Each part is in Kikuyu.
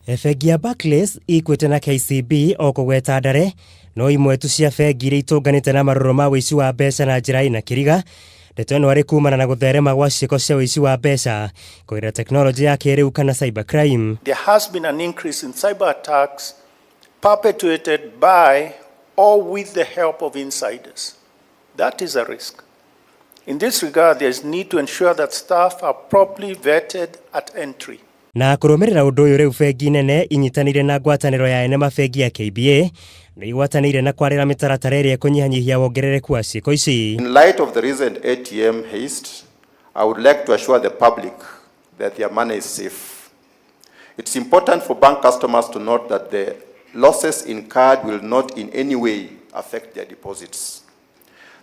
Bengi ya Barclays, Equity na KCB o kũgweta ndare no imwe tu cia bengi iria itũnganĩte na marũrũ ma ũici wa mbeca na njĩra ĩna kĩriga. Ndeto ĩno arĩ kumana na gũtherema gwa ciĩko cia ũici wa mbeca kũgerera tekinoronjĩ ya kĩrĩu kana cyber crime. There has been an increase in cyber attacks perpetuated by or with the help of insiders. That is a risk. In this regard, there is need to ensure that staff are properly vetted at entry. Na kũrũmĩrĩra ũndũ ũyũ, rĩu bengi nene inyitanĩire na ngwatanĩro ya ene mabengi ya KBA nĩ igwatanĩire na kwarĩra mĩtaratara ĩrĩa ĩkũnyihanyihia wongerereku wa ciĩko ici. In light of the recent ATM heist, I would like to assure the public that their money is safe. It's important for bank customers to note that the losses incurred will not in any way affect their deposits.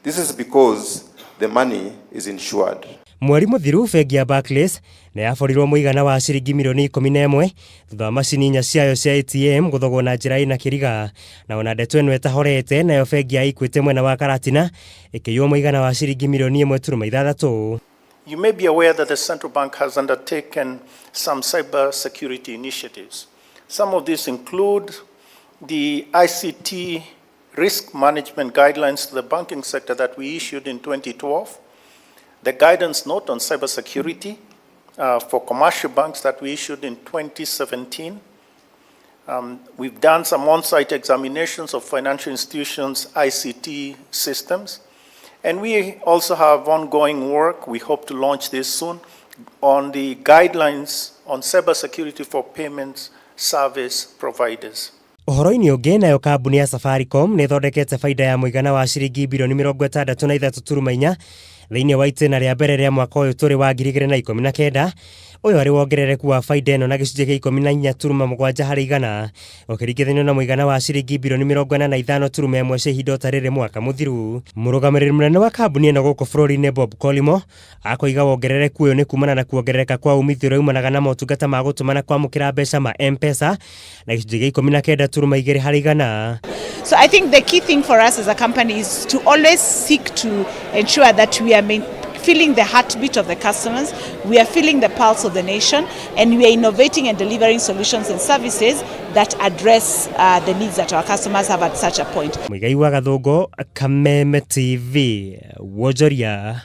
This is because the money is insured. Mweri mũthiru, bengi ya Barclays nĩ yaborirwo mũigana wa ciringi mirioni 11 thutha wa macini inya ciayo cia ATM gũthogwo na njĩra ĩna kĩriga. Na ona ndeto ĩno ĩtahorete, nayo bengi ya Equity mwena wa Karatina ĩkĩiywo mũigana wa ciringi mirioni 1.6. You may be aware that the central bank has undertaken some cyber security initiatives. Some of these include the ICT risk management guidelines to the banking sector that we issued in 2012, the guidance note on cybersecurity for commercial banks that we issued in 2017. We've done some on-site examinations of financial institutions' ICT systems. And we also have ongoing work, we hope to launch this soon, on the guidelines on cybersecurity for payments service providers. Ũhoro-inĩ ũngĩ, nayo kambuni ya Safaricom nĩ ĩthondekete baida ya mũigana wa ciringi birioni 63.4 thĩinĩ wa itĩna rĩa mbere rĩa mwaka ũyũ tũrĩ wa 2019. Ũyũ arĩ wongerereku wa baida ĩno na gĩcunjĩ gĩa 14.7% ũkĩringithanio na mũigana wa ciringi birioni 45.1 cia ihinda o ta rĩrĩ mwaka mũthiru. Mũrũgamĩrĩri mũnene wa kambuni ĩno gũkũ bũrũri-inĩ, Bob Collymore, akoiga wongerereku ũyũ nĩ kumana na kuongerereka kwa umithio ũrĩa umanaga na motungata ma gũtũma na kwamũkĩra mbeca ma M-Pesa na gĩcunjĩ gĩa 19.2%. So I think the key thing for us as a company is to always seek to ensure that we are feeling the heartbeat of the customers, we are feeling the pulse of the nation, and we are innovating and delivering solutions and services that address the needs that our customers have at such a point. Muigai wa Gathũngũ, Kameme TV, Wonjoria.